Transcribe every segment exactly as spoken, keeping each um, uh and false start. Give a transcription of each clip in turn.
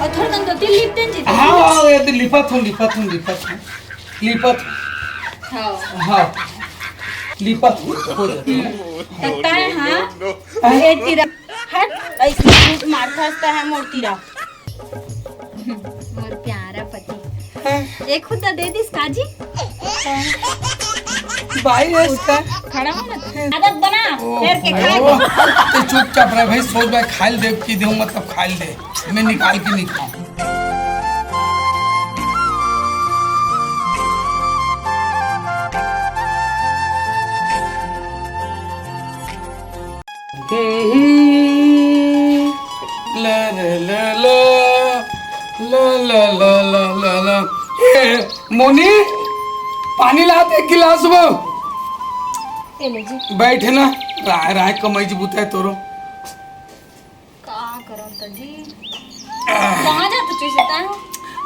अउ थोड़ा कन दो तीन लिपते जी। हाँ, हाँ, ये तो लिपत हूँ, लिपत हूँ, लिपत हूँ, लिपत हूँ। हाँ। हाँ, लिपत हूँ, हो जाता है। लगता है, हाँ। हाँ। ए तीरा, हट, ऐसे झूठ मार खास्ता है मोर तीरा। मोर प्यारा पति। हाँ। एक खुदा दे दिस काजी। भाई है इसका। खड़ा हो ना तू। आदत बना, ओ, फेर के खा ओ, के। तू चुपचाप रह भाई, सोच भाई, खाइल दे की देहूं, मतलब खाइल दे, मैं निकाल के नहीं खाऊं। ला, ला, ला, ला। ला, ला, ला, ला, ला, ला। ए, मोनी, पानी लात एक गिलास वो। ए ले जी। बैठ ना, राय, राय कमाई जी बुताए तोरो। का करत जी? कहाँ जात तू इसे ताय हो?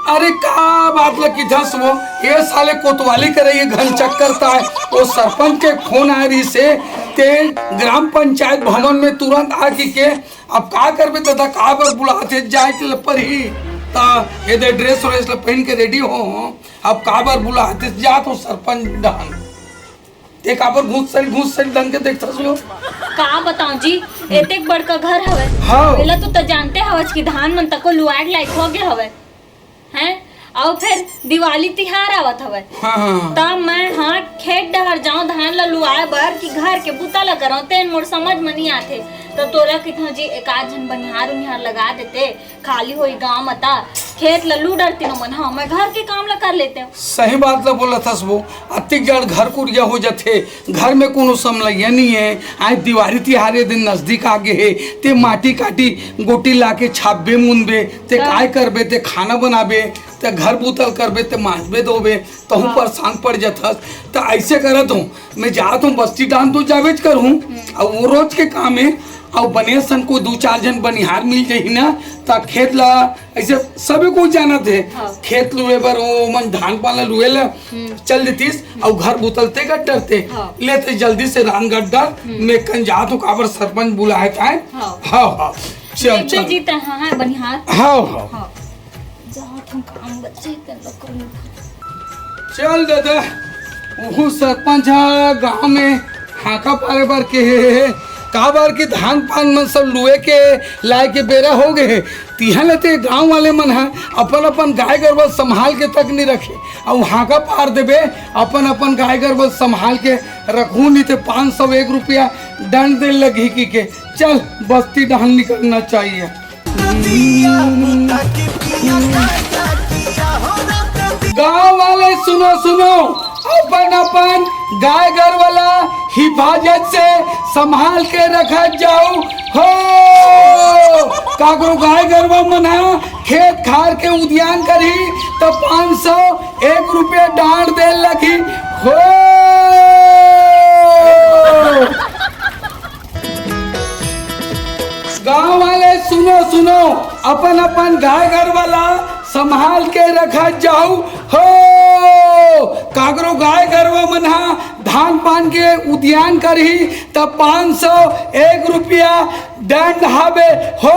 अरे का बात ल किथस वो? ये साले कोतवाली करे ये घन चक्कर ताय। वो सरपंच के फोन आय रहिसे, ते ग्राम पंचायत भवन में तुरंत आ के, के अब का करबे दादा, का बर बुलाथे, जाए के ल परही। ता ये दे ड्रेस व्रेस ल पहन के रेडी हो, अब का बर बुलाथे, जा तो सरपंच डहन। ते काबर घूस सैल, घूस सैल ढंग के देखथस हो? का बताऊं जी, एतेक बड़का घर हवय। हाँ। एला तो त जानते हवच कि धान मन तको लुआए के लायक हो गए हवय। हैं? अउ फेर दिवाली तिहार आवत हवय। हाँ, हाँ, हाँ। त मैं हा खेत डहर जाऊं धान ला लुआए बर कि घर के बुता ला करऊं, तेन मोर समझ म नी आथे। त तोला किथों जी, एक आध झन बनिहार उनिहार लगा देते, खाली होई गांव म ता खेत ल लू डरतिन ओमन, हाँ, मैं घर के काम ल कर लेतेंव। सही बात ल बोलत हस वो, अतिक जड़ घर कुरिया हो जथे, घर में कोनो समलैया नइ हे। आज दिवारी तिहार ए दिन नजदीक आ गे हे, ते माटी काटी गोटी लाके छापबे मुनबे, ते हाँ। काय करबे, ते खाना बनाबे, ते घर बुतल करबे, ते मांजबे धोबे, तहूँ हाँ। परेशान पड़ जथस। त ऐसे करत हूँ, मैं जात हूँ बस्ती डाहन तो जाबेच करहूँ, हम्म। अब वो रोज के काम हे, अउ बने सन कोई दू चार झन बनिहार मिल जाही ना, त खेत ला ऐसे सबे कोई जानत हे, हाँ। खेत लुए बर ओमन धान पान ला लुए ला हम्म। चल देतिस, अउ घर बुतलते गड्डरते हाँ। लेते जल्दी से रान गड्डर, हम्म। मैं कन जात हूँ काबर सरपंच बुलाए ताय। हाँ। हाँ, हाँ। चल, एक चल। जी त हाँ, हाँ, बनिहार। हाँ, हाँ। हाँ। जात हूँ काम बचे तेन लोग कर लूँ। चल दादा, उहू सरपंच ह गांव में हाका पारे बर के हे, काबर कि धान पान मन सब लुए के लाए के बेरा हो गए हे। तिहां ले ते गांव वाले मन ह अपन अपन गाय गरवा संभाल के तक नहीं रखे, अउ हाका पार देबे, अपन अपन गाय गरवा संभाल के रखू, नहीं ते पाँच सौ एक रुपया दंड दे लगही की के। चल, बस्ती डहन निकलना चाहिए। गांव वाले सुनो, सुनो, अपन अपन गाय गरवा ला हिफाजत से संभाल के रखत जाओ हो। काकरो गाय गरवा मन ह खेत खार के उद्यान करही त पाँच सौ एक रुपया डांड दे लगही हो। गांव वाले सुनो, सुनो, अपन अपन गाय गरवा ला संभाल के रखत जाहू हो। काकरो गाय गरवा मन ह धान पान के उद्यान करही त पाँच सौ एक रुपया दंड हावे हो।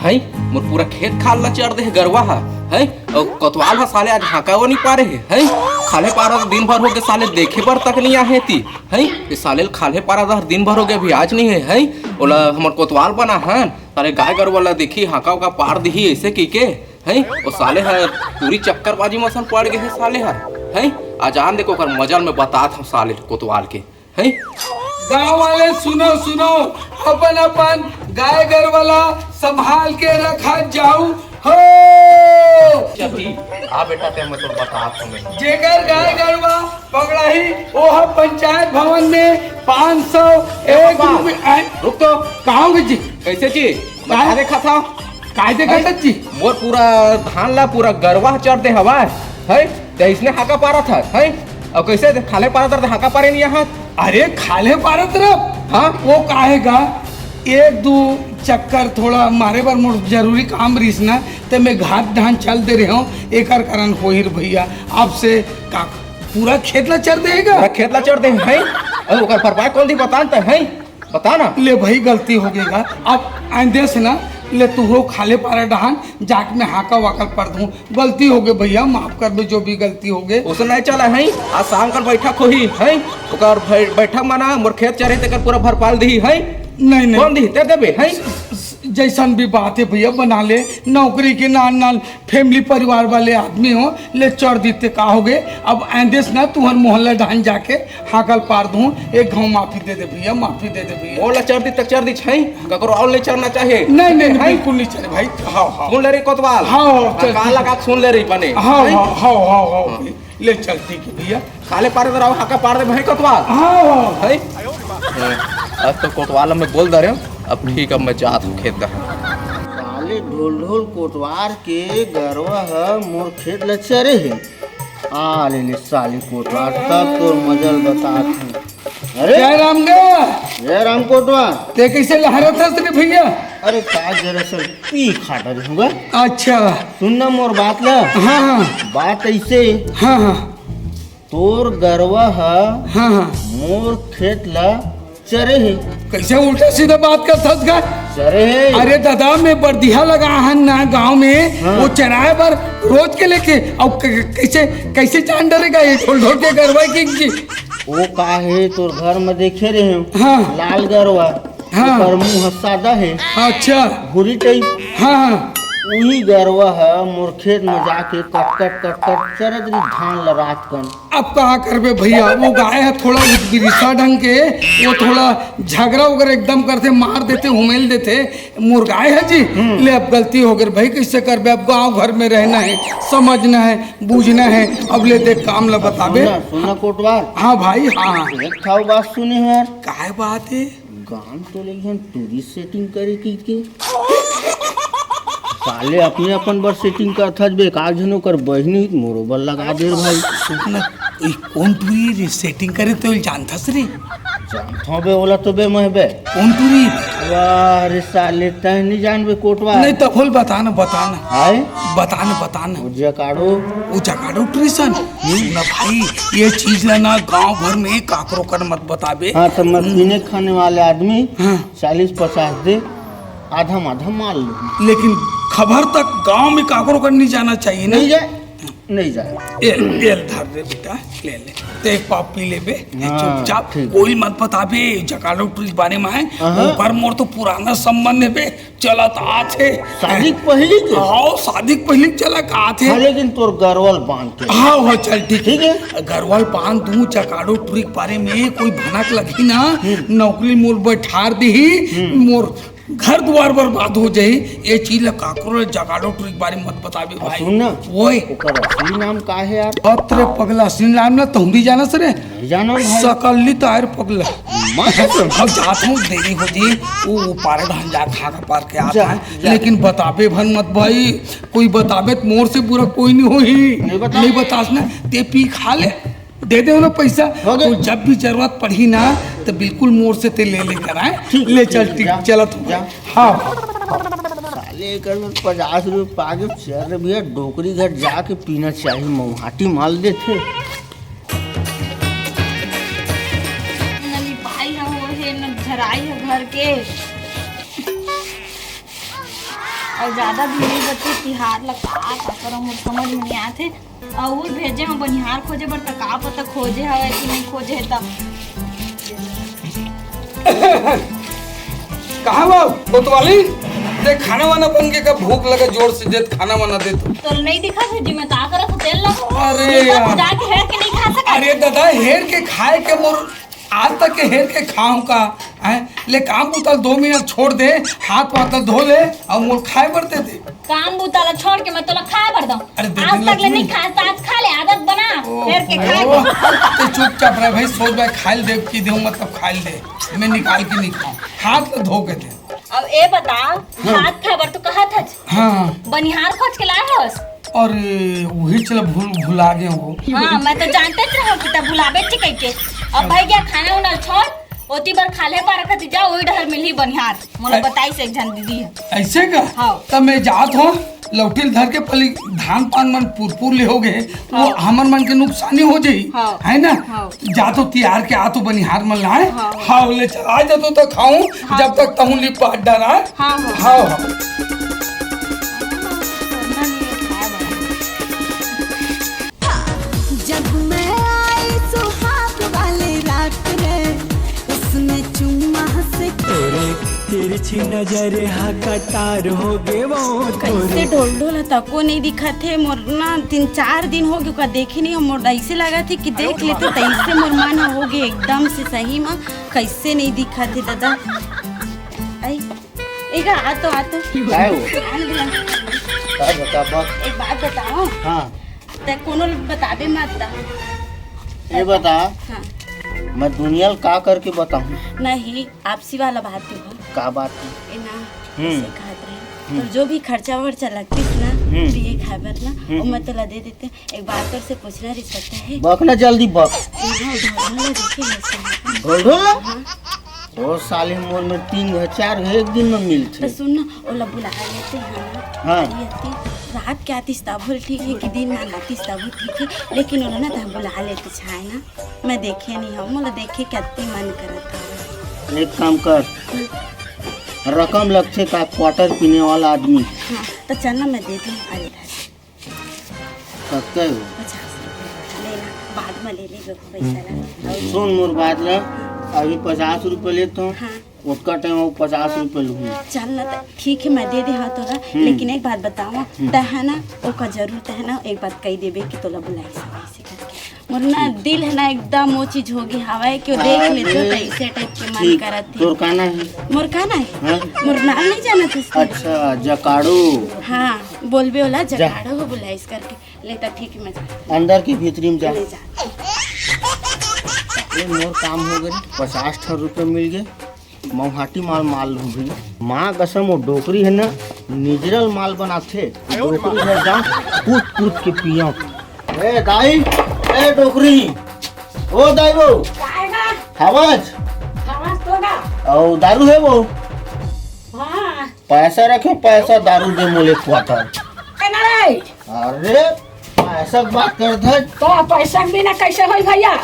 हई, मोर पूरा खेत खार ला चर दे हे गरवा ह, हई, अउ कोतवाल ह साले आज हांकावो नइ पारे हे, हई, खाल्हे पारा दिन भर होगे साले देखे बर तक नइ आहे ती, हई, ये साले ल खाल्हे पारा दिन भर होगे अभी आज नइ हे, हई, ओला हमर कोतवाल बना हन, साले गाय गरवा ला देखही हांका उका पार दिही अइसे कहिके, हई, ओ साले ह पूरी चक्करबाजी मसन पड़ गे हे साले ह, हई, आज आन देखो ओकर मजा ल मैं बतात हंव साले कोतवाल के। हैं? गांव वाले सुनो, सुनो, अपन अपन गाय गरवा ला संभाल के रखत जाहू हो। चल जी, आ बेटा, ते मैं तो बतात हूँ मैं। जेकर गाय गरवा पकड़ाही, ओह पंचायत भवन में पाँच सौ एक रुपया, रुक तो। कहाँ हो जी? कैसे जी? काय? बता देखा था। काय देखा था जी? मोर पूरा धान ला पूरा गरवा चर दे हवा है। ते अइसने हांका पारत हस, हैं? अउ कइसे खाल्हे पारत रह, हांका पारे नइ आहत? अरे, खाल्हे पारत रह? हाँ? वो काहे गा, एक दू चक्कर थोड़ा मारे बर मोर जरूरी काम रहिस ना, ते मैं घात ढान चल दे रहे हूँ, एकर कारण होही रे भैया। आपसे का पूरा खेत ला चर देगा? पूरा खेत ला चर दे, हैं? अरे, ओकर भरपाई कोन दी बता न ते, हैं? बता ना। ले भाई, गलती हो गे गा। अब आइंदे से ना, ले तू हो खाले पारा डहान, जाके मैं हाका वाका ल पार दूं। गलती हो गे भैया, माफ कर दो जो भी गलती हो गे। ओसन नहीं चला है, आज शाम कर बैठक होही है, ओकर बै-, बैठक म ना मोर खेत चरे तेकर पूरा भरपाल दिही है। नहीं, नहीं। कौन दिही? ते देबे है। जैसन भी बात है भैया, बना ले, नौकरी के नान नान family परिवार वाले आदमी हो, ले चर दिते का हो गे। अब आइंदे से ना तुहर मोहल्ला डहान जाके हाका ल पार दूं, एक घांव माफी दे दे भैया, माफी दे दे भैया। मोहल्ला चर दी तक चर दी छै, ककरो और ले चरना चाहिए। नहीं, नहीं, नहीं, है? बिल्कुल नहीं चले भाई। हाँ, हाँ। सुन ले रे कोतवाल। हाँ, हाँ, हाँ, चल, कान ठीक है। लगा के सुन ले रे बने। हाँ, है? हाँ, हाँ, हाँ, हाँ, हाँ। भाई। ले चल, ठीक है भैया। खाले पारे तो रहो, हाका पार दे भाई कोतवाल। हाँ, हाँ। है? हाँ, आज तो कोतवाल मैं बोल दे रहे हूँ, अब ठीक, अब मैं जात हूँ खेत डहान। साले ढोल ढोल कोतवाल के गरवा ह मोर खेत ल चरे हे। आ ले ले साले कोटवार, तब तोर मजा ल बतात हूँ। अरे जय राम गा। जय राम कोटवार। ते कैसे लहरत हस रे भैया? अरे का जरा सा पी खा डरे हूँ गा। अच्छा। सुन ना मोर बात ला। हाँ, हाँ। बात ऐसे। हाँ, हाँ। तोर गरवा ह हाँ, हाँ। मोर खेत ला चरे हे। कैसे उल्टा सीधा बात करत हस गा? चरे हे। अरे दादा, मैं बरदिहा लगा हन ना गांव में, हाँ। वो चराए बर रोज के लेके, अब क-, कैसे, कैसे जान डरेगा ये ढोल ढोल के गरवा की, की? वो का हे, तोर घर में देखे रहे हूँ। हाँ। लाल गरवा, हाँ। ओकर मुंह सादा हे। अच्छा। भूरी type। हाँ, हाँ। उही गरवा ह मोर खेत में जाके कट कट कट कट चरत रही धान ल रात कन। अब का करबे भैया, वो गाय ह थोड़ा उतबिरिसा ढंग के, वो थोड़ा झगरा वगैरह एकदम करथे, मार देथे, हुमेल देथे, मोर गाय ह जी। हम्म। ले अब गलती हो गे भाई, कैसे करबे, अब गांव घर में रहना है, समझना है, बूझना है, अब ले देख काम ला बताबे। सुन ना, सुन ना कोटवार। हाँ भाई, हाँ। एक ठाव बात सुने हो यार। काय बात है? गांव तो ले झन टूरी setting करे की के। साले अपने अपन बर setting करत हस बे, का झन ओकर बहिनी मोरो बर लगा दे रे भाई। सुन ना, ई कौन टूरी रे setting करे ते ओला जानथस रे? जानथों बे, ओला तो बे मैं बे। कौन टूरी? वाह रे साले, तैं नहीं जानबे कोटवा। नहीं तो खोल बता ना, बता ना। हाय? बता ना, बता ना। वो जकाड़ो। वो जकाड़ो टूरी सन? हम्म। ना भाई, ये चीज ला ना गांव भर में काकरो कर मत बताबे। हाँ, तो मैं हम्म। पीने खाने वाले आदमी हाँ। चालीस पचास दे, आधा माधा मार लो। लेकिन खबर तक गांव में काकरो कर नहीं जाना चाहिए ना। नहीं जाए, नहीं जाए। ए, ए, धर रे बेटा, ले ले। ते एक पाव पी लेबे, हाँ, चुपचाप, ठीक। कोई मत बताबे, जकाड़ो टूरी के बारे में है। हाँ। ओकर मोर तो पुराना संबंध है बे, चलत आथे। शादी के पहली के? हाँ, शादी के पहली चलत आथे। हाँ, लेकिन तोर गरवा ल बांध के। हाँ, हाँ, चल, ठीक ठीक है। है। गरवा ल बांध दूं, जकाड़ो टूरी के बारे में कोई भनक लगही ना, हम्म। नौकरी मोर बैठार दिही, हम्म। मोर घर दुआर बर्बाद हो जाही। ये चीज ला काकरो ले जकाड़ो टूरी के बारे में मत बताबे आ, भाई। सुन ना, ओए। ओकर असली नाम का है यार? अत रे पगला, असली नाम ना तुम भी जानस रे। नहीं जानो भाई। सकल्ली तार पगला। मत सुन। अब जात हूँ, देरी होती है। वो, वो पारे धान जा खा के पार के आता जा, है। जा। लेकिन बताबे भन मत भाई, कोई बताबे तो मोर से बुरा कोई नहीं होही। नहीं बता। नहीं बतास ना, ते पी खा ले, दे दे ना पैसा। हो गया। तो जब भी जरूरत पड़ही ना, तो बिल्कुल मोर से ते ले लेकर आए। ठीक, ले चल, ठीक, ठीक, जा, चलत हूँ। जा। हाँ। साले एकर में पचास रुपये पाके चल रे भैया, डोकरी घर जाके पीना चाहिए, मऊहाटी माल देथे। न लिपाई ह होए हे, न झराई ह घर के। अउ ज्यादा भी नहीं बचे तिहार ला का, का करम, मोर समझ में नहीं आथे। अउ भेजे हम बनिहार खोजे बर, त का पता खोजे हवय कि नहीं खोजे हे त। कहाँ बा कोतवाली? देख, खाना वाना बन के का, भूख लगा जोर से, दे खाना वाना दे तू। तोर नहीं दिखा भेजी मैं का करत हूँ तेल ला? अरे देखा यार। तो जाके हेर के नहीं खा सका। अरे दादा, हेर के खाए के मोर आज तक के हेर के खाऊं का? हैं? ले काम बुता दो मिनट छोड़ दे, हाथ वाथ धो ले अउ मोर खाए बर दे दे। काम बुता ला छोड़ के मैं तोला खाए बर दऊं? अरे दे आज दे तक ले लक्ष्मी। नहीं खा, तो आज खा ले, आदत बना ओ, फेर के ओ, खाए के। ते चुपचाप रह भाई, सोच भाई, खाए ले दे की देऊं, मतलब खाए ले दे, मैं निकाल के नहीं खाऊं, हाथ ला धो के दे। अब ए बता, हाँ। हाथ खाए बर तो कहत हच, हाँ। बनिहार खोज के लाए हस? अरे वही चला भूल भुला गए हो। हाँ, मैं तो जानते च रहूं कि तब भुलाबे च कह के। अब भाई गया खाना उना छोड़, ओती बर खाले पार कती जा, वही डहर मिलही बनिहार। मोला अ- बताइस एक झन दीदी ह। ऐसे का? हाँ। तब मैं जात हूँ, लौठी ल धर के पहली धान पान मन पुरपुर ले हो गए, वो हाँ। हमर मन के नुकसानी हो जाई, हाँ। है ना? हाँ। जा तो तियार के आ तो बनिहार मन लाए, हाँ। हाँ, ले चला जा तो, तो खाऊं, हाँ। जब तक तहूं लिपाट डरा। हाँ, हाँ। हाँ, हाँ। जब मैं आई सुहाग वाली रात रे, उसने चुम्मा से तोरे तिरछी नजर हा कटार हो गे वो कैसे तोरे। ढोल ढोल ह तको नहीं दिखत हे मोर ना, तीन चार दिन हो गए ओका देखे नहीं हो, मोर ऐसे लगा थे कि देख लेते तैसे मोर मन हो गए एकदम से सही में, कैसे नहीं दिखत हे दादा। आई, एक आ तो, आ तो। काय हो? आन दे। काय बता, बस। एक बात बताओ। हाँ। ते कोनो ल बताबे मत दा। ये बता, हाँ। मैं दुनिया ल का करके बताऊं? नहीं, आपसी वाला बात तो है। का बात है? ए ना, हम्म। ऐसे कहत रहे। हम्म। तो जो भी खर्चा वर्चा लगतीस ना, हम्म। पिए खाए बर ना, हम्म। वो मैं तोला दे देते। एक बात तोर से पूछना रही सकता है? बक ना जल्दी बक। ए ना, ढोल ढोल देखे है उसको। ढोल ढोल ना? हाँ। ओ साले, मोर में तीन है, चार है, एक दिन में मिलथे। तो सुन ना, ओला बुला लेते हैं ना। हाँ। अरे अति, रात के आतिस तब हो ठीक है कि दिन में आतिस तब हो ठीक है, लेकिन ओला ना तब बुला लेते छाए ना। मैं देखे नहीं हूँ, मोला देखे के अति मन करत है। एक काम कर, रकम लगथे का क्वार्टर पीने वाला आदमी। हाँ, तो चल ना मैं दे दूँ, अरे दादा। कतका हो? पचास रुपया लेना, बाद में ले लेबे पैसा ला। सुन मोर बात ला, अभी पचास रुपया लेत हूँ, हाँ। ओतका टाइम वो पचास रुपया लूँ। चल ना, त ठीक है, मैं दे दे हाँ तोला, हम्म। लेकिन एक बात बताओ, हम्म। तै है ना, ओका जरूर तै है ना, एक बात कही देबे कि तोला बुलाइस हे, ऐसे करके। मोर ना दिल है ना एकदम वो चीज होगी हवाए कि वो देख ले तो अरे, कैसे टाइप के मन ठीक, करत है। तोर का नाम है? मोर का नाम है? हाँ? मोर नाम नहीं जानत हस तू? अच्छा, जकाड़ू। हाँ, बोलबे ओला जा। जकाड़ू हो बुलाइस करके। ले त ठीक है, मैं जा। अंदर की भीतरी में जा। ले जा। ए, मोर काम हो गए, पचास ठन रुपये मिल गए। मौहाटी माल माल लूँ भी। माँ कसम, वो डोकरी है ना, निजरल माल बनाथे। डोकरी घर जा, कूद कूद के पिया। ए दाई, ए डोकरी, ओ दाई वो, काय बा? हवस? हवस तो बा। ओ दारू है वो? हाँ। पैसा रखे, पैसा दारू दे मोले क्वार्टर। ए ना रे। अरे, पैसा के बात करत है। तो पैसा के बिना कैसे होई भैया?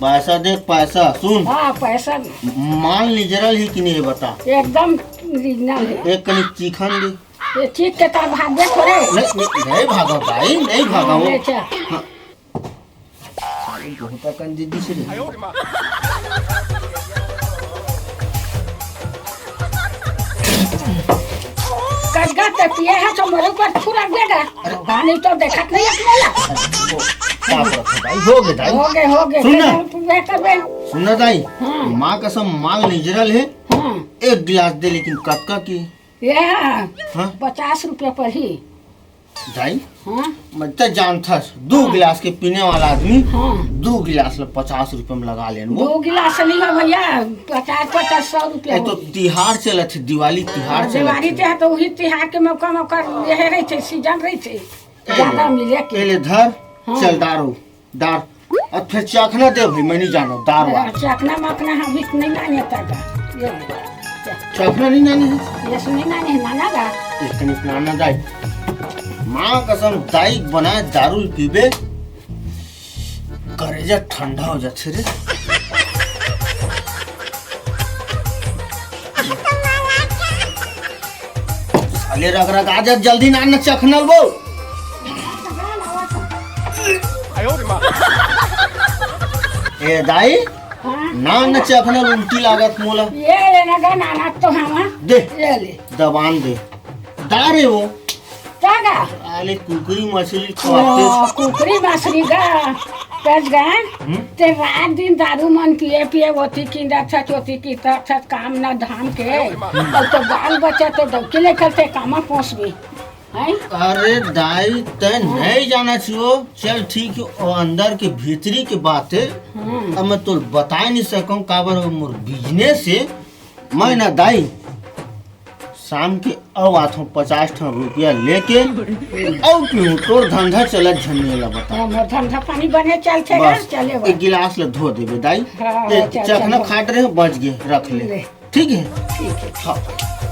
पैसा देख, पैसा सुन। हाँ, पैसा। माल निजरल ही कि नहीं है, बता। एकदम ओरिजिनल है। एक कनी चीखन दे। ये चीख के तब भाग दे थोड़े। नहीं, नहीं, नहीं भागा भाई, नहीं भागा वो। ले चल। हाँ। साले बहुत अकन दे दिस रे। कजगा ततिया है तो मोरे ऊपर छुरा देगा। अरे। पानी तो देखत नहीं अपने ला। अरे, वो, का करत है भाई? हो गए दाई। हो गए, हो गए। सुन ना। बेटा, तू बेहतर बे। सुन ना दाई। हाँ। माँ कसम माल निजरल है। हाँ। एक गिलास दे, लेकिन कतका की? ये हाँ। हाँ। पचास रुपया पर ही। दाई, हाँ? मैं तो जानथस, दू हाँ। गिलास के पीने वाला आदमी, हाँ। दू गिलास ला पचास रुपया में लगा लेन वो। दू गिलास नहीं हो भैया, पचास पचास, सौ रुपया ए तो हो। तिहार चलत हे, दिवाली तिहार हाँ, चलत दिवाली हे। तिहार तो वही तिहार के मौका, मौका यह रही थे, सीजन रही थे, ए ज्यादा ले, मिले के। ए ले धर, हाँ। चल दारू, दार। अब फिर चखना दे भाई, मैं नहीं जानो, दार वार। चखना मखना हम भी नहीं मांगे था का। ये ले। चखना नहीं जाने है? ये सुनी ना, नहीं माना बा। एक कनिक नाना दाई। माँ कसम दाई बनाए दारू पीबे, करेजा ठंडा हो जाथे रे। साले रग रग आ जा, जल्दी नाना चखना वो। ए दाई, हाँ। ना, ना, चखना उल्टी लागत मोला। ये लेना गा नाना तो हवा। दे। ये ले। दबान दे। दारे वो। का गा? अरे कुकरी मछली ओ, खवाते। कुकरी मछली गा। कस गा? हम्म? ते रात दिन दारू मन पिए पिए ओती किंदा छत, ओती किंदा छत, काम ना धाम के। हम्म। अब तो बाल बच्चा तो डौकी ले खेलते, कामा पोसबे। हैं? अरे दाई, तै हाँ। नहीं जाना छियो। चल ठीक है, वो अंदर के भीतरी के बात है। हाँ। अब मैं तो बताए नहीं सकूँ, काबर वो मोर बिजनेस है। मैं ना दाई, शाम के अउ आथों पचास ठन रुपया लेके, अउ पीहूँ, तोर धंधा चलत झन नहीं ला बता। हाँ, मोर धंधा पानी बने चलथे ना, बस, चले बा। एक गिलास ले धो देबे दाई। हाँ, ए, हाँ, चल, चखना चल, फाट रहे, बच गए, रख ले। ले। ठीक है? ठीक है। हाँ,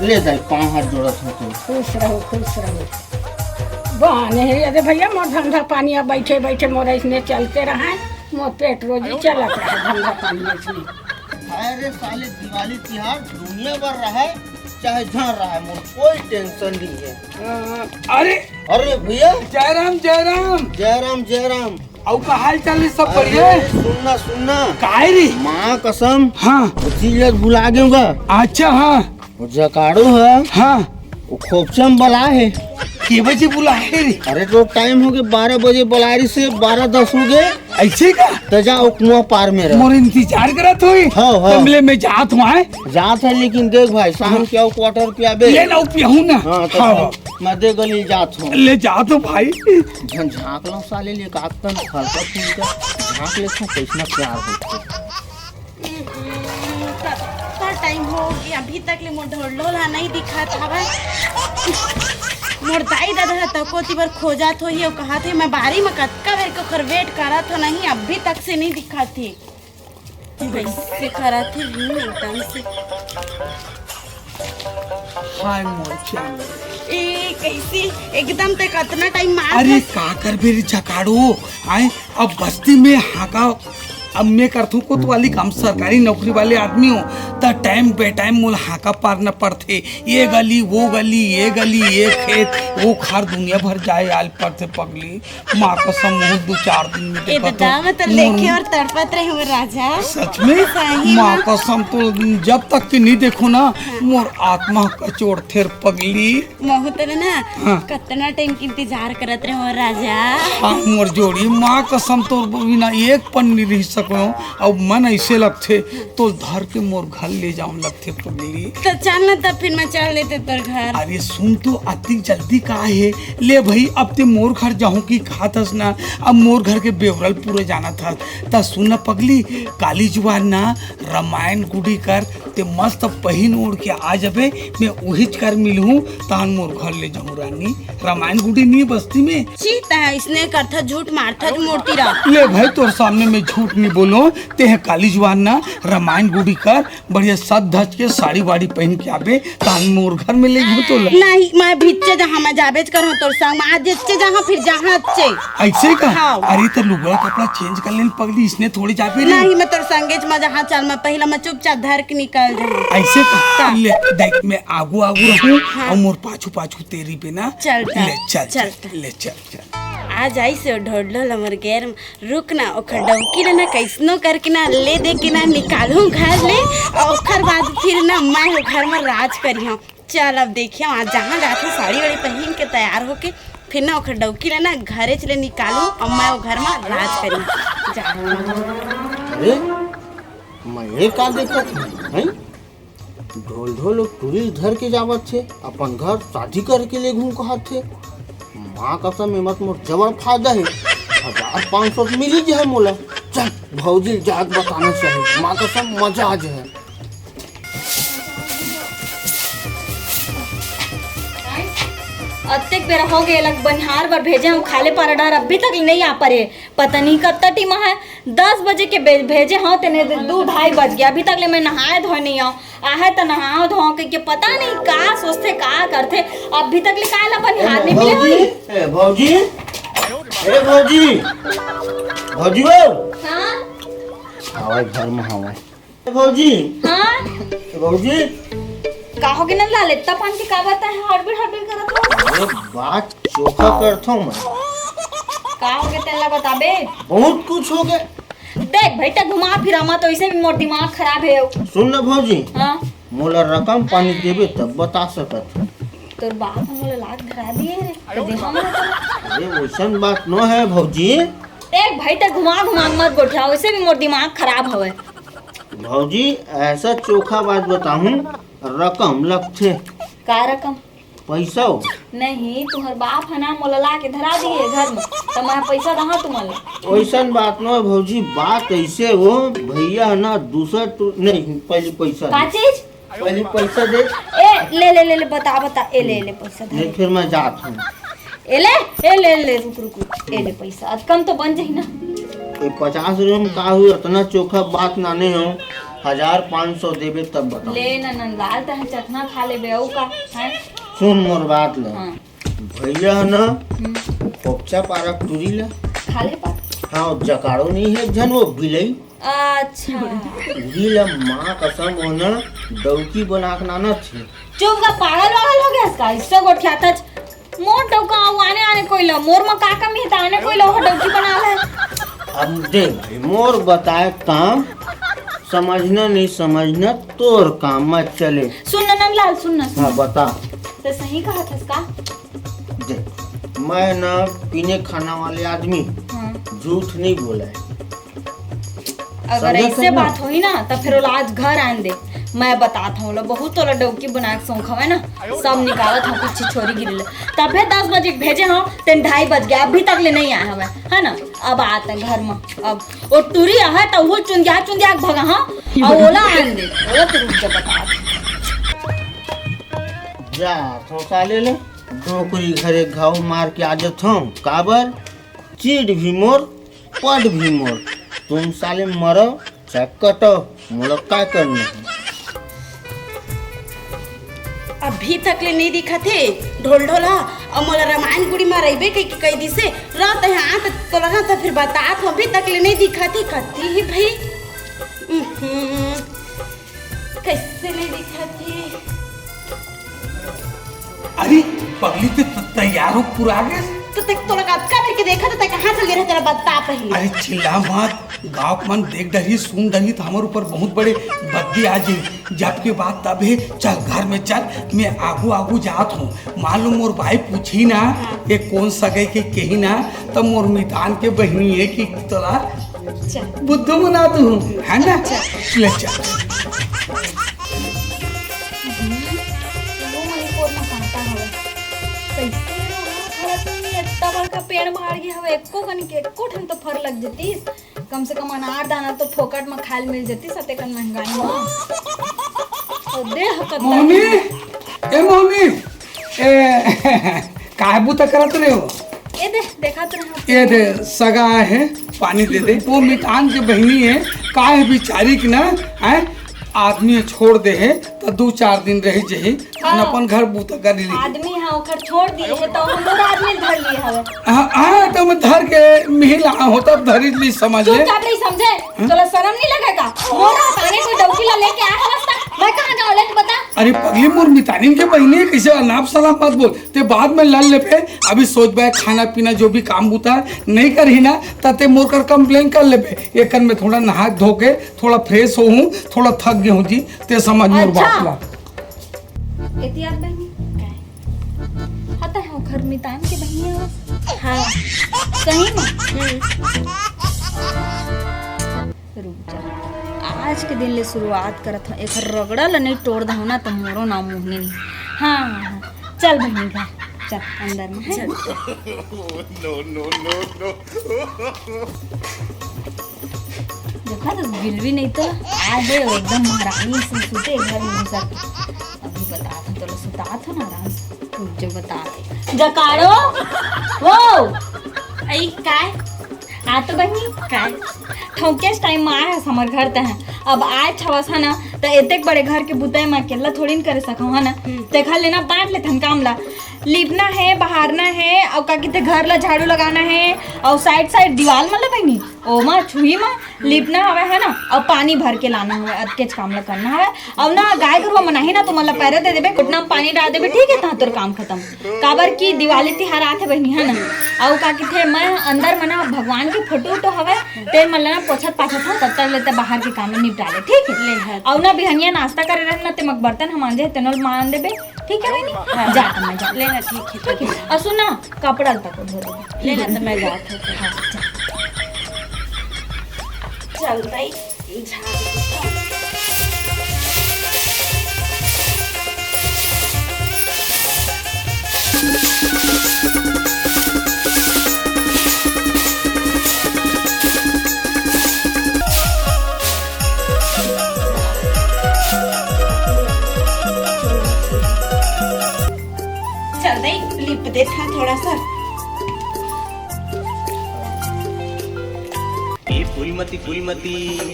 ले दाई, पाँव हाथ जोड़त हूँ तो। खुश रहो, खुश रहो। बने हे, अरे भैया, मोर धंधा पानी अब बइठे बइठे मोर अइसने चलते रहय, मोर पेट रोजी चलत रहय धंधा पानी अइसने। अरे साले, दिवाली तिहार दुनिया भर रहय, चाहे झन रहय, मोर कोई टेंशन नहीं है। अरे अरे भैया, जय राम, जय राम। जय राम, जय राम। अउ का हाल चाल हे, सब बढ़िया हे? अरे सुन ना, सुन ना। काय रे? माँ कसम। हाँ। वो चीज ला भुला गेंव गा। अच्छा, हाँ। वो जकाड़ो हे। हाँ। वो खोपचा म बलाय हे। के बजे बुलाय हे रे? अरे तो टाइम होगे, बारह बजे बलाय रिहिसे, बारह दस होगे। अइसे का? त जा, वो कुआं पार में रह। मोर इंतजार करत होही। हाँ, हाँ। तब ले मैं जात हँव, आय। जात हँव, लेकिन देख भाई, शाम के अउ क्वार्टर पियाबे। ले ना, पियाहूँ ना। हाँ, तो हाँ। मैं दे गली जात हँव। ले जात हँव भाई। झन झाँक लव साले, ले का तन हल्का फुल्का झाँक लेथँव, कइसना प्यार होथे। हम्म, कतका टाइम होगे, अभी तक ले मोर ढोलढोल ह नइ दिखत हवय। मोर दाई ददा ह तको ती बर खोजत होही अउ कहत हे, मैं बारी म कतका बेर के ओकर वेट करत हँव, नहीं, अभी तक से नइ दिखत हे। कइसे करत हे, हम्म, एकदम से। हाय मोर चांद। ए, कइसे? एकदम ते कतना टाइम मार अरे, का करबे रे जकाड़ो? आय, अब बस्ती में हाका अब मैं करथँव कोतवाली काम, सरकारी नौकरी वाले आदमी हँव, त टाइम बे टाइम मोला हाका पारना पड़थे। ये गली, वो गली, ये गली, ये खेत, वो खार, दुनिया भर जाय आय ल पड़थे पगली। माँ कसम, बहुत दू चार दिन में ए देखा दादा, तो मैं तो मोर लेखे अउ तड़पत रहे हँव राजा। सच में? सही माँ में। कसम, तो जब तक कि नइ देखँव ना, हाँ। मोर आत्मा कचोरथे रे पगली। महूँ तो ना हाँ। कतना टाइम के इंतजार करत रहे हँव राजा। हाँ, मोर जोड़ी, माँ कसम, तोर बिना एक पल नइ रहि सकँव। अब मन अइसे लगथे, तोला धर के मोर घर ले जावँ लगथे पगली। त चल ना, तब फिर मैं चल देतेंव तोर घर। अरे सुन तो, अतिक जल्दी का हे? ले भई, अब ते मोर घर जाहूँ कि कहत हस ना, अब मोर घर के बेवरा ल पूरा जानत हस। त सुन ना पगली, काली जुवार ना रमायन गुडी कर, ते मस्त पहिन ओढ़ के आ जाबे, मैं उहीच कर मिलहूँ, तहन मोर घर ले जाहूँ रानी। रमायन गुडी नइ हे बस्ती में। छी, तैं अइसने करथस, झूठ मारथस मोर तीर। ले भई, तोर सामने मैं झूठ नइ बोलँव, तें ह काली जुवार ना रमायन गुडी कर, बढ़िया सज धज के साड़ी वाड़ी पहिन के आबे, तहन मोर घर में लेगहूँ तोला। नहीं, मैं भीतरे जहाँ मैं जाबेच करँव तोर संग, मैं आज एच्चे जाहूँ, फिर जाहूँ एच्चे। अइसे का? हाँ। अरे त लुगड़ा कपड़ा चेंज कर ले न पगली, अइसने थोड़ी जाबे रे। नहीं, मैं तोर संगेच म जाहूँ, चल मैं पहिला मैं चुपचाप धर के निकल जाहूँ। अइसे का? हाँ। ले देख, मैं आगू आगू रहूँ हाँ। अउ मोर पाछू पाछू तें रहिबे ना। चल त, ले चल, चल चल, त। ले चल चल। आ जाइस ओ ढोलढोल हमर घर म, रुक ना, ओखर डौकी ल ना कइसनो करके ना ले दे के ना निकालहूँ घर ले, अउ ओखर बाद फिर ना मैं ओ घर म राज करिहूँ। चल अब देखिहूँ, आज जहाँ जाथे साड़ी वाड़ी पहिन के तैयार होके, फिर ना ओखर डौकी ल ना घरेच ले निकालहूँ अउ मैं ओ घर म राज करिहूँ। जा। अरे, मैं ये का देखत हँव, हैं? ढोलढोल टूरी धर के जावत हे, अपन घर शादी करके लेगहूँ कहत हे। माँ कसम, एमा त मोर जबर फायदा हे, हजार पाँच सौ मिली जाही मोला। चल, भौजी ल जाके बताना चाही, माँ कसम मजा आ जाही। अतेक बेरा होगे, एला बनिहार बर भेजे हँव, खाल्हे पारा डार, अभी तक नइ आ परे। पता नहीं कतका टिमा हे, दस बजे के बे-, भेजे हँव, तेने दू ढाई बज गे, अभी तक ले मैं नहाय धोय नइ हँव। आहे त नहाव धोव कहिके पता नहीं का सोचथे, का करथे, अभी तक ले काय ला बनिहार नइ मिले भौजी, होही। ए भौजी, ए भौजी, भौजी हो। हाँ? हवय घर म हवय। ए भौजी। हाँ? ए भौजी। का होगे नंदलाल, एतना पान के का बात हे, हड़बड़ हड़बड़ करत हस? अरे बात चोखा करथँव मैं। का होगे तेन ला बताबे? बहुत कुछ होगे। देख भई, तें घुमा फिरा मत, वइसे भी मोर दिमाग खराब हे। सुन ना भौजी, हाँ? मोला रकम पानी देबे तब बता सकत हँव। तोर बाप ह मोला लात धरा दिए रे, त देहँव ना तोला। अरे वइसन बात नो हे भौजी। देख भई, तें घुमा घुमा के मत गोठिया, वइसे भी मोर दिमाग खराब हवय। भौजी, अइसा चोखा बात बताहूँ, रकम लगथे। का रकम? पइसा हो। नहीं, तुँहर बाप ह ना मोला ला के धरा दिए घर म, त मैं पइसा दहा तुमन ला। ओइसन बात नो हे भौजी, बात अइसे हो, भइया ह ना दूसर टू-, नहीं, पहिली पइसा दे। का चीज? पहिली पइसा दे। ए, ले, ले, ले, ले, बता, बता, ए, ले, ले, पइसा धर। नहीं, फिर मैं जात हँव। ए ले, ए ले, ले, रुक, रुक, रुक, ए ले पइसा, अतका म तो बन जाही ना। ए पचास रुपया म का होही, अतना चोखा बात नाने हो, हजार पाँच सौ देबे तब बताओ। ले ना नंदलाल, तहन चखना खा लेबे, अउ का, हैं? सुन मोर बात ल। हाँ। भैया ह ना, हम्म। कोपचा पारा टूरी ला। खा ले पा। हाँ, जकाड़ो नहीं है एक झन वो बिलई। अच्छा। टूरी ला माँ कसम वो ना डौकी बना के नाना थे। चुप का, पागल वागल हो गया इसका, इससे गोठियाता छ-, मोर डौका आऊ आने आने कोई ला, मोर म का कमी है त आने कोई ला वो डौकी बना ले। अब देख भाई, मोर बताए काम समझना नहीं समझना तोर काम मत चले। सुन ना नंदलाल, सुन ना, सुन हाँ, ना। बता। तो सही कहा था इसका। देख, मैं ना पीने खाना वाले आदमी हाँ। झूठ नहीं बोला है। अगर समझे ऐसे ना? बात होई ना, त फिर ओला आज घर आन दे। मैं बतात हूँ, ओला बहुत तोला डौकी बना के शौक हवे ना, सब निकालत हूँ, पीछे छोरी गिरी ले। तब फिर दस बजे के भेजे हूँ, तेन ढाई बज गया, अभी तक ले नहीं आया हवे, है ना? अब आते घर में, अब वो टूरी है, तो वो चुंदिया, चुंदिया के भगा, हाँ? और ओला आन दे, ओला तो रुक जा, बतात हूँ। जा, तो साले ले, डोकरी घरे घाव मार के आ जात हूँ, काबर? चीड़ भी मोर, पट भी मोर। तुम साले मरो चाहे कटो, मोला काय करना है? अभी तक ले नहीं दिखा थे ढोल ढोला, और मोला रामायण गुड़ी में रहिबे कह के कह दिसे, रहते हैं आत तोला रहता फिर बतात हूँ, अभी तक ले नहीं दिखा थे, कती ही भाई। उहुं। कैसे नहीं दिखा थी? अरे पगली, ते त-, तैयार हो पूरा आ गए। तो तक तोला कतका बेर के देखा, तो तक कहाँ चल रहे तेरा बता पहले। अरे चिल्ला मत, गाँव के मन देख डरही, सुन डरही, तो हमारे ऊपर बहुत बड़े बद्दी आ जाए। जब के बात तब है, चल घर में चल, मैं आगू आगू जात हूँ। मान लो मोर बाई पूछी ना, हाँ। ये कौन सगे के कही ना, तब मोर मितान के बहनी है कि तोला चल। बुद्धू बना तू, है ना? चल। ले चल। हम्म, वो मणिपुर में कांटा हवे। कैसे रहा थोड़ा तो ये इतना बड़का पेड़ मार गया हवे, एको कन के, एको ठन तो फर लग जतीस। कम से कम अनार दाना तो फोकट में खाए मिल जतीस, अतेकन महंगाई में। तो दे हकत मोहनी, ए मोहनी, ए, काहे बूता करत रहे हो? ए दे, देखत रहे हो। ए दे, सगा आए है, पानी दे दे। वो मितान के बहनी है, काहे बिचारी के ना, हैं? आदमी छोड़ दे है, तो दू चार दिन रह जही, हाँ। अपन घर बूता कर ली। आदमी हाँ, ओकर छोड़ दिए है, तो हम लोग आदमी धर लिए हवे। हाँ, हाँ, तो मैं धर के मिहिला हो, तब धरी ली समझ ले। चुपचाप नहीं समझे, हाँ? तोला शर्म नहीं लगे का? मोर हाथ आने कोई डौकी ला लेके आ हवस ता, मैं कहाँ जाऊँ, ले तू बता। अरे पगली, मोर मितानिन के बहिनी है, कैसे अनाप शनाप मत बोल। ते बाद में लड़ लेबे, अभी सोच बे खाना पीना जो भी काम बूता नहीं करही ना, त ते मोर कर complain कर लेबे। एकन में थोड़ा नहा धो के थोड़ा fresh होहूँ, थोड़ा थक गए हूँ जी, ते समझ मोर अच्छा। बात ला। एती याद बहिनी, काय? हता है ओखर मितान के बहिनी आवस। हाँ। सही में? हम्म। रुक जा, आज के दिन ले शुरुआत करत हूँ, एखर रगड़ा ल नहीं टोर दहूँ ना, तो मोरो नाम मोहनी नहीं। हाँ, हाँ, हाँ, चल बहिनी घर, चल अंदर में, हैं? चल। No, no, no, no। देखा तो गिलवी नहीं तो आज है, एकदम महारानी से सुते घर में घुसा के। अभी बता था, चलो सुता था ना आराम से, रुक जा बता दे। जकारो, वो, आई काय? आ तो बहिनी, काय? ठौकेस टाइम में आए हस हमर घर तह। अब आए छवस है ना, त एतेक बड़े घर के बुतई में अकेला थोड़ी न करे सकहूँ, है ना? हम्म। तेखर ले ना बांट लेथन काम ला। लीपना है, बहारना है, अउ का कहते घर ला झाड़ू लगाना है, अउ साइड साइड दीवाल मन ला बहिनी, ओमा छुही मा लीपना हवे है ना, अउ पानी भर के लाना हवे, अतकेच काम ला करना हवे। अउ ना गाय गरुवा मन आही ना, तो मन ला पैरा दे देबे, घुटना में पानी डाल देबे, ठीक है, तहाँ तोर काम खत्म। काबर कि दिवाली तिहार आथे बहिनी, है ना? अउ का कथे, मैं अंदर में ना भगवान के फोटो उटो हवय, तेन मन ला ना पोछत पाछत हूँ, तब तक ले ते बाहर के काम ल निपटा ले, ठीक है? ले हट। अउ ना बिहनिया नाश्ता करे रहन ना, ते मग बर्तन ह मांजे, तेनो ल मान देबे, ठीक है बहिनी? हाँ। जा त मैं जा। ले ना, ठीक है, ठीक है। अउ सुन ना, कपड़ा ल तको धो देबे। ले ना, त मैं जात हूँ। हाँ, जा। चल भाई। चल दे, लिप देता थोड़ा सा। ए फूलमती, फूलमती, ए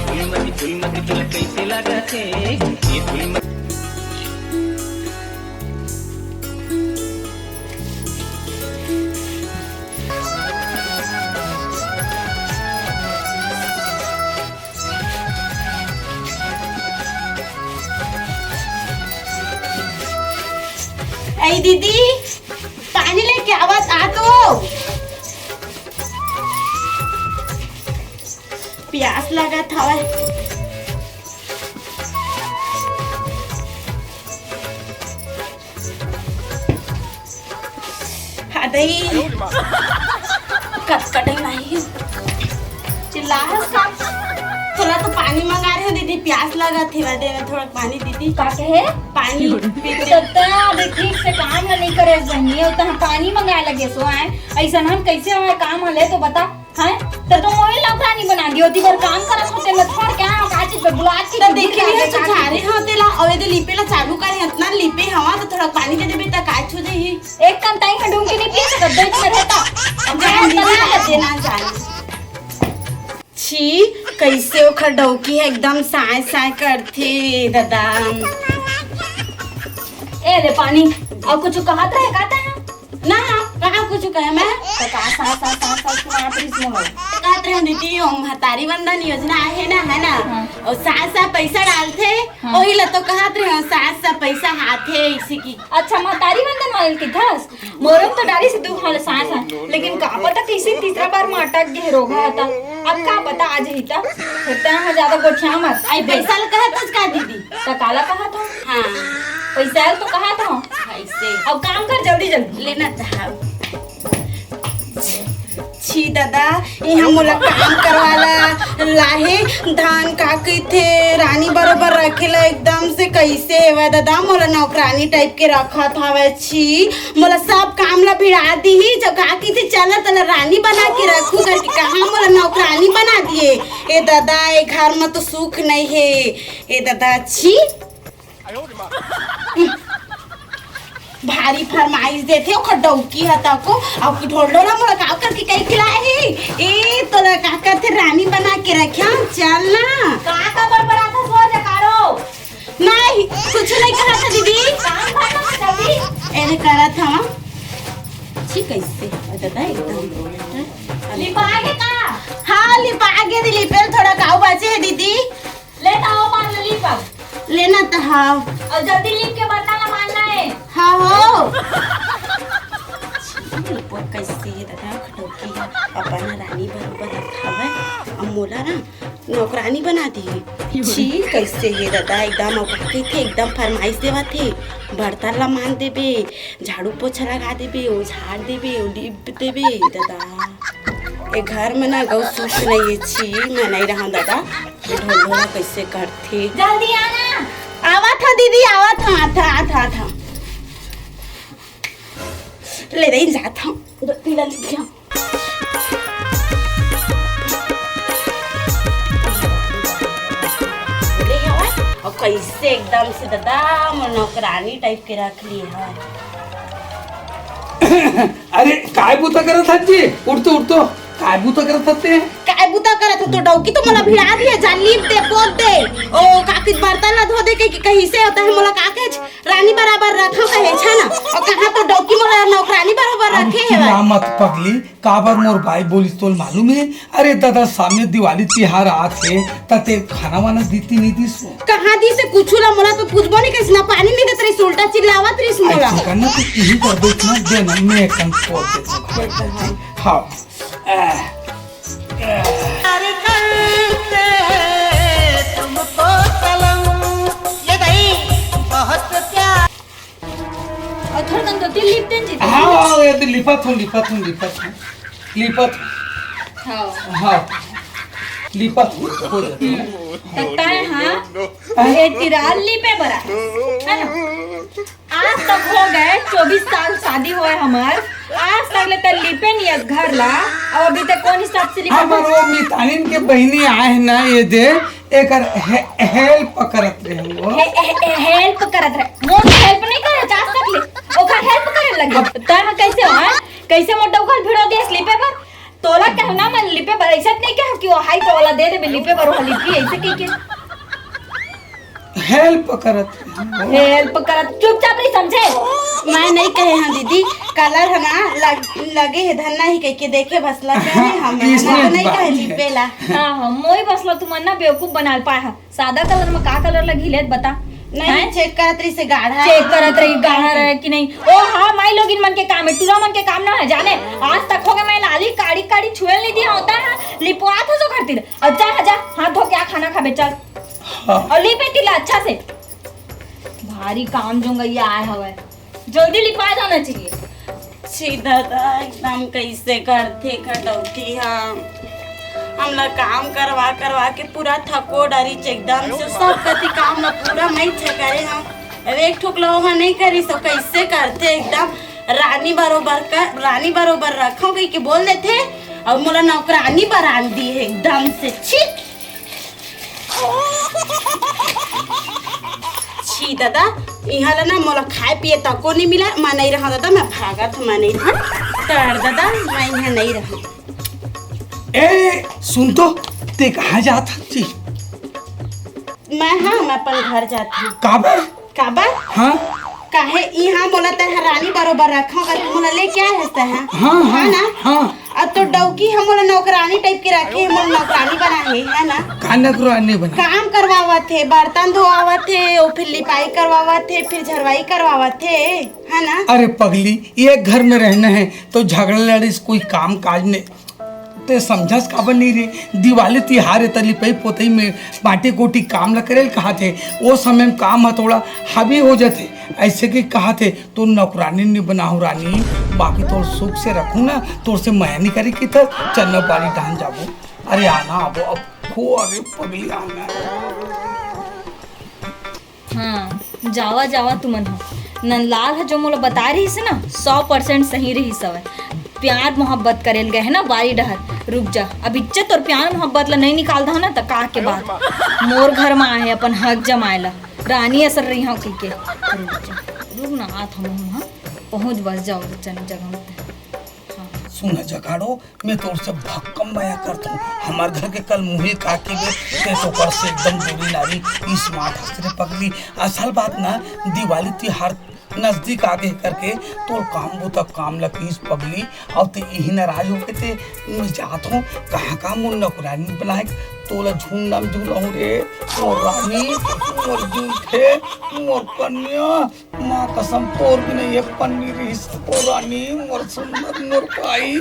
फूलमती, फूलमती, तोला कैसे लागत हे? ए फूलमती। ए दीदी, पानी लेके आवत आ तो। प्यास लगत हवय। हाँ दई। कट कटे नहीं। चिल्लाहस का? थोड़ा तो पानी मंगा रहे हो दीदी, प्यास लगत हे, दे ना थोड़ा पानी दीदी। का कहे? पानी पीते। सत्ता, अभी ठीक से काम ला नहीं करे बहिनी, अउ तहां पानी मंगाए लगे सो आए। अइसन हम कैसे हमारे काम हले तो बता, हैं? तो तुम वही नौकरानी बना दियो, ती बर काम करत होते, मैं छोड़ के आया, का चीज पे बुला के तो देखी नहीं है, सुझारे हो तेला, अउ यदि लिपे ला चालू करे, इतना लिपे हवा तो थोड़ा पानी दे देबे, त काय छू देही। एक कन ताई में ढूंढ के नहीं पी सकत, दो इधर रहता। अब जान दीदी, बना लेते। ना जान। छी, कैसे ओखर डौकी है, एकदम साय साय करथे, ददा। ए ले पानी, अउ कुछ कहत रहे का तैं? ना, कहाँ कुछ कहे मैं? तो का सा, सा, सा, सा सुनात रहिस मोला। तो कहत रहे दीदी, ओ महतारी वंदन योजना आहे ना, है ना? हाँ। अउ सास सा पैसा डालथे, हाँ। ओही ला तो कहत रहे, सास सा पैसा हाथे, इसी की। अच्छा, महतारी वंदन वाले की थस? मोरो म तो डारिस दू हाल सास ह, लेकिन का पता कइसे तीसरा बार म अटक गे रोगहा ह त। अब का पता आ जही त। फेर तैं ह जादा गोठिया मत। आई पैसा ल कहत हस का दीदी? त काला कहत हंव? हाँ। पैसा ल तो कहत हंव। ऐसे। अब काम कर जल्दी जल्दी। लेना त हव। छी ददा, इहाँ मोला काम करवाला लाहे, धान का कहिथे, रानी बरोबर रखेला एकदम से, कइसे हेवय ददा, मोला नौकरानी टाइप के रखत हवय, छी, मोला सब काम ला भिड़ा दिही, जो का कहिथे, चल तला रानी बना के रखू करके, कहाँ मोला नौकरानी बना दिए, ए ददा, ए घर म तो सुख नहीं हे, ए ददा, छी। भारी फरमाइश देथे, ओखर डौकी ह तको, अउ कि ढोलडोला मोला का करके कई खिलाही? ए, तोला का करथे, रानी बना के रख्या, चल ना। का का बड़बड़ाथस वो जकारो? नहीं, कुछ नहीं कहत हंव दीदी। काम कर ना जल्दी। एने करत हंव। छी, कइसे? अ, ददा, एकदम। लिपागे का? हाँ, लिपागे दी, लिपेल थोड़ा काऊ बाचे हे दीदी। ले त आओ, बांध ले, लीप अब। लेना त हाव। अउ जल्दी लीप के बर्तन ला मांजना हे। हाँ हो। छी, वो कैसे हे ददा, खटौकी हे, अपन रानी बरोबर रखावे, अब मोला ना नौकरानी बना दिही। छी, कैसे हे ददा, एकदम अब कहिथे, एकदम फरमाइश देवत हे, बर्तन ला मांज देबे, झाड़ू पोछा लगा देबे, ओ झाड़ देबे, ओ लीप देबे, ददा। ए घर में ना गौ सुख नहीं हे, छी, मैं नहीं रहंव ददा। ये ढोलढोला कैसे करथे? जल्दी आना। आवत हंव दीदी, आवत हंव, आथा, आथा, आथा। ले दे, जात हंव। दो, तीन ला लिख लिया। अउ कैसे एकदम से ददा, मोर नौकरानी टाइप के रख लिए हवय। अरे, काय बुता करत हस जी? उठ तो, उठ तो। काय बुता करत हस ते? काय बुता करत हो तो डौकी तो मोला भिड़ा दिए, जा लीप दे, पोत दे। ओ, काकी बर्तन ला धो दे के, के कहीं से होता है, मोला का कहे, रानी बराबर रखो कहे, छा ना। अउ कहाँ तो डौकी मोला नौकरानी बराबर अब रखे हे चिल्ला भाई। मत पगली, काबर मोर बाई बोलिस तोल मालूम हे? अरे ददा, सामने दिवाली तिहार आत हे, त ते खाना वाना दीती नहीं दीस? कहाँ दीस हे कुछु ला, मोला तो पूछबो नहीं करिस, ना पानी नहीं देत रहिस, उल्टा चिल्लावत रहिस मोला। ऐसे करना, तू इही कर दे, इतना दे ना, मैं कन पोत देता हूँ। हाँ। आह, आह। अरे करते हैं तुमको सलाम, ये नहीं बहुत प्यार। अउ थोड़ा कन तो तिल लिपते जी। हाँ, हाँ, ये तो लिपत हूँ, लिपत हूँ, लिपत हूँ, लिपत हूँ। हाँ। हाँ, लिपत हूँ, हो जाता है। त तैं हा, हाँ? ये तिराल लिपे बरा, है ना? आज तक हो गए चौबीस साल शादी होए हमर, आज तक ले तैं लिपे नहीं अस घर ला, अउ अभी तक कौन हिसाब से लिपे हमर बरा? वो मितानिन के बहिनी आए हे ना, ये दे, एकर हे-, help करत रहे वो। हे-, हे-, हे-, help करत रहे। मोर help नहीं करे, जा सकले। ओकर help करे लगे। अब तैं ह कैसे हो, हैं? कैसे मोर डौका ल भिड़ो देस लिपे बर? तोला कहना मन लिपे बर, ऐसा नहीं कह कि वो हाई तो वाला दे देबे लिपे बर, वो लिपी ऐसे कह के। Help करत रहे वो। Help करत, चुपचाप नहीं समझे। मैं नहीं कहे हंव दीदी, colour ह ना लग-, लगे हे धन्ना ही कह के देखे बस लगे हे हम, इसमें मैं तो नहीं बात कहे है। लिपे ला। हाँ, हाँ, मोई बस ला तुमन ना बेवकूफ बना पाए हा। सादा colour में का colour लगही, ले त बता। नहीं, हैं? चेक करत रही से गाढ़ा चेक है। करत रही, गाढ़ा रहे कि नहीं। ओ हाँ, माई लोगिन मन के काम है, टूरा मन के काम ना है, जाने। आज तक हो गए, मैं लाली काड़ी काड़ी छुए नहीं दिया होता है, लिपवात हो जो करती रहे। और जा, जा, हाथ धो के आ, खाना खाबे, चल। हाँ। और लिपे तिला अच्छा से। भारी काम जोंगैया आए हवे, जल्दी लिपा जाना चाहिए। छी दादा, एकदम कैसे करथे खटौती हम। हमला काम करवा करवा के पूरा थको डरी एकदम से, सब कति काम ला पूरा मैं छे करे हम। अब एक ठोक लो हा नहीं करी सो कैसे करथे एकदम। रानी बरोबर कर, रानी बरोबर रखो कही के बोल देथे, और मोला नौकरानी बरान दी है एकदम से। छी। छी दादा, इहाँ ला ना मोला खाए पिए तको नहीं मिला, मैं नहीं रहा दादा, मैं भागत हूँ, मैं नहीं रहा। कर दादा, मैं इहाँ नहीं रहा। ए, सुन तो, ते कहाँ जात हस जी? मैं, हाँ, मैं अपन घर जात हूँ। काबर? काबर? हाँ? काहे इहाँ मोला तैं रानी बरोबर रखा कर मोला लेके आए हस तैं, हाँ? हाँ, हाँ, हाँ ना? हाँ। अब तो डौकी हम मोला नौकरानी टाइप के रखे है, मोला नौकरानी बना है, है ना? का नौकरानी बना? काम करवावत है, बर्तन धोआवत है, और फिर लिपाई करवावत है, फिर झरवाई करवावत है, है ना? अरे पगली, एक घर में रहना है तो झगड़ा लड़ाई से कोई काम काज नहीं। ते समझस काबर नहीं रे? दिवाली तिहार है, त लिपई पोतई में बाटी कोटी काम ल करे ल कहा थे। ओ समय में काम ह थोड़ा हावी हो जाथे, ऐसे कि कहा थे, "तोर नौकरानी नहीं बनाहूँ रानी, बाकी तोर सुख से रखूँ ना, तोर से मया नहीं करे कि त चन्ना बाड़ी डहान जाबो।" अरे आना आबो अब, खो अरे पगली आना। हाँ, जावा जावा तुमन ह। नंदलाल ह जो मोला बता रहिस हे ना, सौ परसेंट सही रहिस हवय। प्यार मोहब्बत करे ल गए हे ना बारी डहर। रुक जा, अब इच्चे तोर प्यार मोहब्बत ला नहीं निकाल दहा ना, त का के बात। मोर घर मा आहे अपन हक जमाए ला, रानी असन रहिहंव कहिके। रुक जा, रुक ना, आत हंव, हाँ, पहुँच बस जाओ जगह में। हाँ। सुन जगाड़ो, मैं तोर से भक्कम मया करथूं। हमर घर के कल मुही काकी बे, ते तो कर से एकदम गोरी नारी, स्मार्ट हस रे पगली। असल बात ना, दिवाली तिहार नजदीक आगे करके तोर काम बुता काम लकीस पगली, अउ ते इही नाराज होके ते मैं जात हूँ, कहाँ कहाँ मुन्ना को रानी बनाए, तोला झुंडा में झुलाऊं रे, मोर रानी, मोर जूठे, मोर कन्या। माँ कसम, तोर बिना एक पन्नी रहिस ओ रानी, मोर सुंदर, मोर भाई।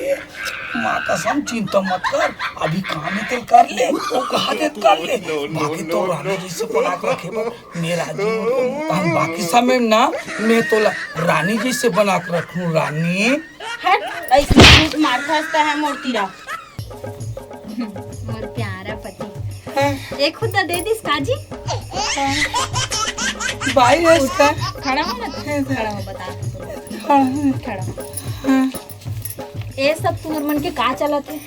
माँ कसम, चिंता मत कर, अभी काम हे तेल कर ले, ओ कहा देत कर ले। बाकी तो रानी जैसे बना के रखे बर, मैं राजी हूँ। हम बाकी समय में ना, मैं तोला रानी जैसे बना के रखूँ, रानी। हट, ऐसे झूठ मारथस त है मोर तीरा। मोर प्यारा पति। हाँ। एक खुद दे दिस काजी। भाई है इसका। खड़ा हो ना तू, खड़ा हो, बता। हाँ। खड़ा हो। हाँ। ये सब तुमर मन के का चलत हे?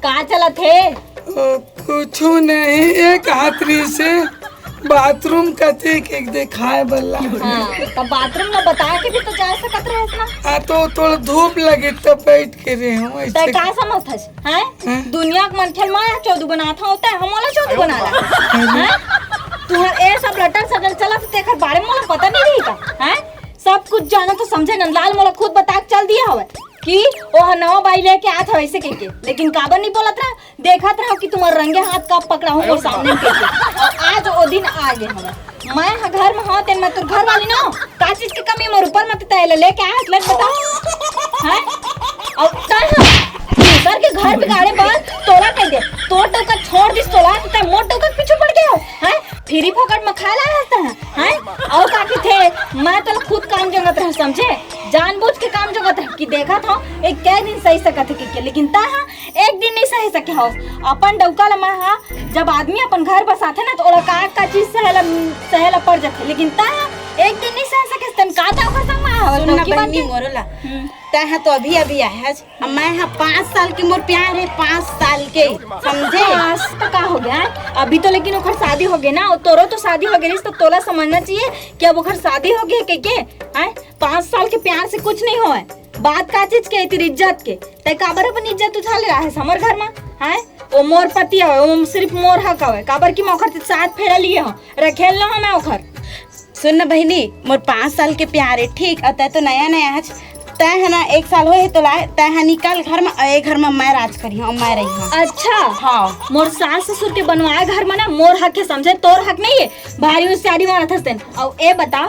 का चलत हे? ओ, कुछु नहीं, एक हाथ रहिस हे बाथरूम कथे के दिखाए बल्ला। हाँ, त बाथरूम में बता के भी तो जा सकत रहे ना। हाँ, तो थोड़ा धूप लगे तब बैठ के रहे हूँ, ऐसे। तै का समझथस, हैं? हैं? दुनिया के मनखे ला चौधू बनात हव, तै हमला चौधू बना ला। हैं? तुहर ए सब रटन सटन चलत, तेकर बारे में मोला पता नहीं रही का? हैं? सब कुछ जाने तो समझे नंदलाल मोला खुद बता के चल दिया हवे कि ओह नवा बाई लेके आत हवे ऐसे कहिके, लेकिन काबर नहीं बोलत रहा? देखत रहो कि तुम्हार रंगे हाथ का पकड़ा हूँ मोर सामने में कहिके। और आज ओ दिन आ गए हवे। मैं ह घर में हव, तेन मैं तोर घर वाली ना, का चीज के कमी मोर ऊपर मत तैले लेके आए, ले बता। हैं? और तै ह दूसर के घर बिगाड़े बर तोला कह दे, तोर डौका छोड़ दिस तोला, तै मोर डौका के पीछे पड़ गए हो, हैं? फ्री फोकट में खा ला हस तै, हैं? और का कहिथे, मैं तोला खुद काम जोगत रह समझे, जानबूझ के काम जोगत रह कि देखत हव, एक कै दिन सही सकत हे कहिके, लेकिन तै ह एक दिन नहीं सह सके हवस। अपन डौका ल मैं ह, जब आदमी अपन घर बसाथे ना, तो ओला का, का चीज सहे ल, सहे ल पड़ जाथे। लेकिन तै ह एक दिन नहीं सह सके, तन का तै ओकर संग में हवस, सुन ना डौकी बन बहिनी, के? मोरो ला। हम्म। तै ह तो अभी, अभी आए हस। अब मैं ह पाँच साल के मोर प्यार हे, पाँच साल के, समझे? पाँच तो का हो गया है? अभी तो लेकिन ओकर शादी हो गए ना, और तोरो तो शादी हो गए रहिस, तो तोला समझना चाहिए कि अब ओकर शादी हो गए के, के? हैं? पाँच साल के प्यार से कुछ नहीं होए। बात का चीज के, तेरी इज्जत के। तै काबर अपन इज्जत उठा ले रहा है हमर घर में, हैं? ओ मोर पति हवे, ओ सिर्फ मोर हक हवे, काबर कि मैं ओखर साथ फेरा लिए हूँ, रखेल ना हूँ मैं ओखर। सुन ना बहिनी, मोर पाँच साल के प्यार हे, ठीक? और तै तो नया नया हच, तै ह ना, एक साल होए हे तोला, तै ह निकल घर म, ए घर म मैं राज करिहौं, मैं रहिहौं। अच्छा। हाँ। मोर सास ससुर के बनवाए घर म ना मोर हक हे, समझे, तोर हक नहीं हे। भारी होशियारी मारत हस तेन। अउ ए बता,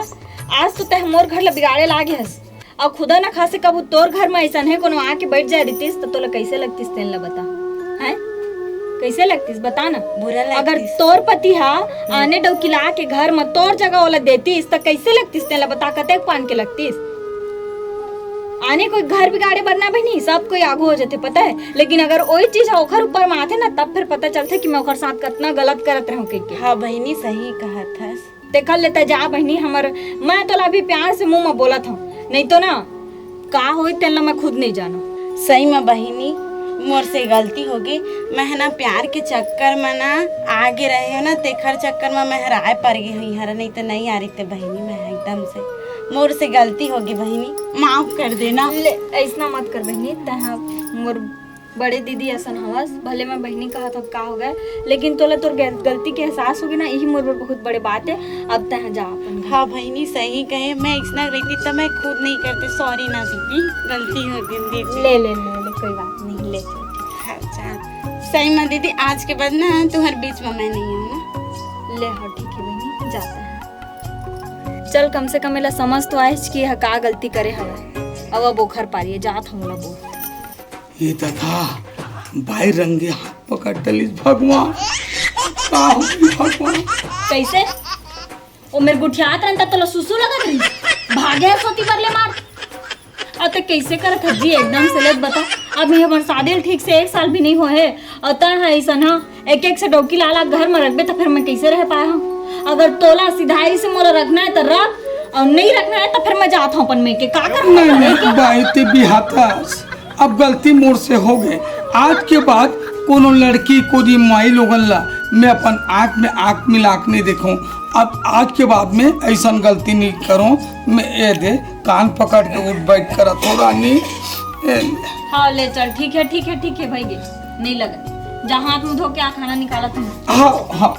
आज तो तै मोर घर ला बिगाड़े लागे हस। अउ खुदा ना खासे कभू तोर घर म अइसन हे कोनो आके बैठ जाए रहितिस त तोला कइसे लगतिस तेन ला बता। हैं? कइसे लगतिस बता ना। बुरा अगर लगतिस। तोर पति हा आने डौकी ला के घर म तोर जगह ओला देतिस त कइसे लगतिस तेन ला बता, कतेक पान के लगतिस? आने कोई घर बिगाड़े बर ना बहिनी, सब कोई आगू हो जाथे पता है, लेकिन अगर ओई चीज हा ओखर ऊपर म आथे ना तब फिर पता चलथे कि मैं ओखर साथ कतना गलत करत रहूं कहिके। हाँ बहिनी, सही कहत हस। तेकर ले तै जा बहिनी, हमर, मैं तोला अभी प्यार से मुंह म बोलत हूँ, नहीं तो ना का होई तेन ला मैं खुद नहीं जानव। सही म बहिनी, मोर से गलती होगे। मैं ह ना प्यार के चक्कर म ना आगे रहे हो ना, तेखर चक्कर म मैं हराए पर गे हूँ हरा, नहीं तो नहीं आ रही ते बहिनी, मैं एकदम से, मोर से गलती होगे बहिनी, माफ कर देना। ले, ऐसना मत कर बहिनी, तै हा मोर बड़े दीदी असन हवस, भले मैं बहिनी कहत हव का हो गए, लेकिन तोला तोर गल-, गलती के एहसास होगे ना, यही मोर बर बहुत बड़े बात है। अब तै जा अपन घर। हाँ बहिनी, सही कहे, मैं इसना रहती त मैं खुद नहीं करते। सॉरी ना दीदी, गलती होगे दीदी। ले ले ले ले, कोई बात नहीं, ले चल, ठीक। हाँ, जा। सही में दीदी, आज के बाद ना तुम्हारे बीच में मैं नहीं हूँ ना। ले हाँ, ठीक है बहिनी, जाते हैं। चल, कम से कम एला समझ तो आएच कि यह का गलती करे हवय। अब अब ओखर पारी है, जात हूँ मोला बोल। ये तथा बाई रंगे हाथ पकड़ डलिस भगवान, का होही भगवान? कैसे? ओ मेर गुठियात रहन त तोला सुसु लगत रही, भागे हस ओती बर ले मार। अउ ते कैसे करत हस जी एकदम से, ले बता। अब ये हमर शादी ल ठीक से एक साल भी नहीं होए हे, अउ तै ह अइसन ह एक एक से डौकी ला ला घर में रखबे त फिर मैं कैसे रह पाए हूँ? अगर तोला सिधाई से मोला रखना है त रख, अउ नहीं रखना है त फिर मैं जात हूँ अपन मइके। का कर नहीं, नहीं, बाई ते बिहातस। अब गलती मोर से हो गए। आज के बाद कोनो लड़की, कोनो माई लोगन ला मैं अपन आँख में आँख मिला के नहीं देखूं। अब आज के बाद में ऐसन गलती नहीं करूं। मैं ए दे कान पकड़ के उठ बैठ करत हो रानी। ए, हाँ, ले चल, ठीक है, ठीक है, ठीक है भाई, गे नहीं लगा। जा हाथ मुंह धो के आ, खाना निकालत हूँ। हाँ, हाँ।